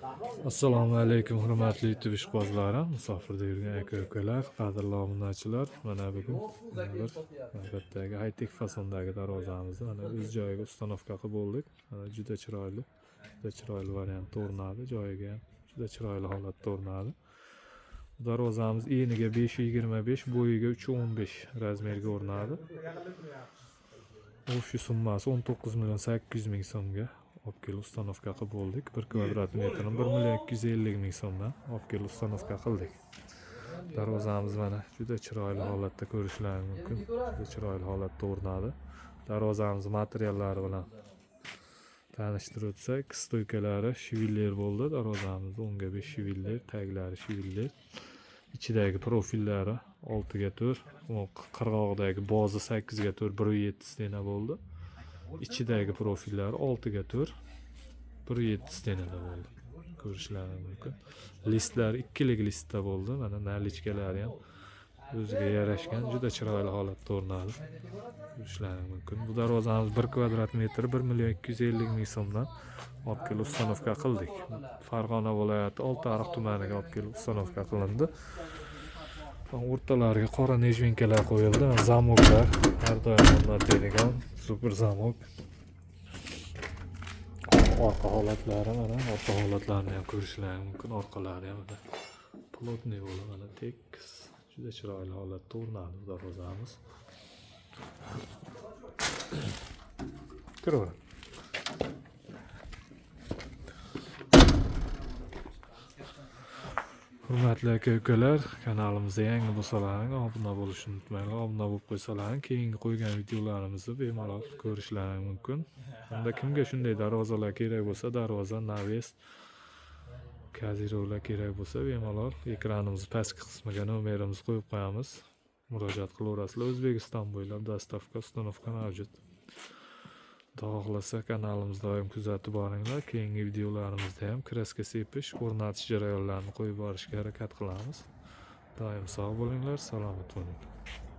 Assalomu alaykum, hurmatli YouTube ishqibozlarim, musofirda yurgan aka ukalar, qadrli obunachilar. Mana bugun yana bir navbatdagi high-tech fasondagi darvozamizni mana o'z joyiga установка qilib bo'ldik. Mana juda chiroyli, juda chiroyli variantda o'rnadi, joyiga ham juda chiroyli holatda o'rnadi. Darvozamiz eniga 5,25, bo'yiga 3,15 razmerga o'rnadi. Общий summasi 19 million 800 ming so'mga olib kelib установка qilib bo'ldik. 1 kvadrat metrini 1 million 250 ming so'mdan olib kelib установка qildik. Darvozamiz mana juda chiroyli holatda ko'rishlari mumkin. Juda chiroyli holatda o'rnadi. Darvozamiz materiallari bilan tanishtirib o'tsak, стойка lari швеллер bo'ldi. Darvozamiz 10 ga 5 швеллер, taglari швеллер. Ichidagi profillari 6 ga 4, qirg'og'idagi bozi 8 ga 4, 1,7 стена bo'ldi. Ichidagi profillari 6 ga 4, 1,7 стена da bo'ldi. Ko'rishlari mumkin. Listlar ikkilik listda bo'ldi. Mana наличка lari ham o'ziga yarashgan, juda chiroyli holatda o'rnadi. Ko'rishlari mumkin. Bu darvozamiz 1 kvadrat metr 1 million 250 ming so'mdan olib kelib установка qildik. Farg'ona viloyati Oltiariq tumaniga olib kelib установка qilindi. O'rtalariga qora нежвинка lar qo'yildi. Mana zamoklar har doim o'rnatiladigan super zamok. Orqa holatlari, mana orqa holatlarini ham ko'rishlari mumkin. Orqalari ham mana плотный bo'lib, mana tekis, juda chiroyli holatda o'rnadi bu darvozamiz. Kiraver. Hurmatli aka ukalar, kanalimizga yangi bo'lsalaring obuna bo'lishni unutmanglar. Obuna bo'lib qo'ysalaring, keyingi qo'ygan videolarimizni bemalol ko'rishlaring mumkin. Unda kimga shunday darvozalar kerak bo'lsa, darvoza, навес, kazirovlar kerak bo'lsa, bemalol ekranimiz pastki qismiga nomerimizni qo'yib qo'yamiz. Murojaat qilaverasizlar. O'zbekiston bo'ylab доставка, установка mavjud. Xudo xohlasa, kanalimizni doim kuzatib boringlar. Keyingi videolarimizda ham краска sepish, o'rnatish jarayonlarini qo'yib borishga harakat qilamiz. Doim sog' bo'linglar, salomat bo'linglar.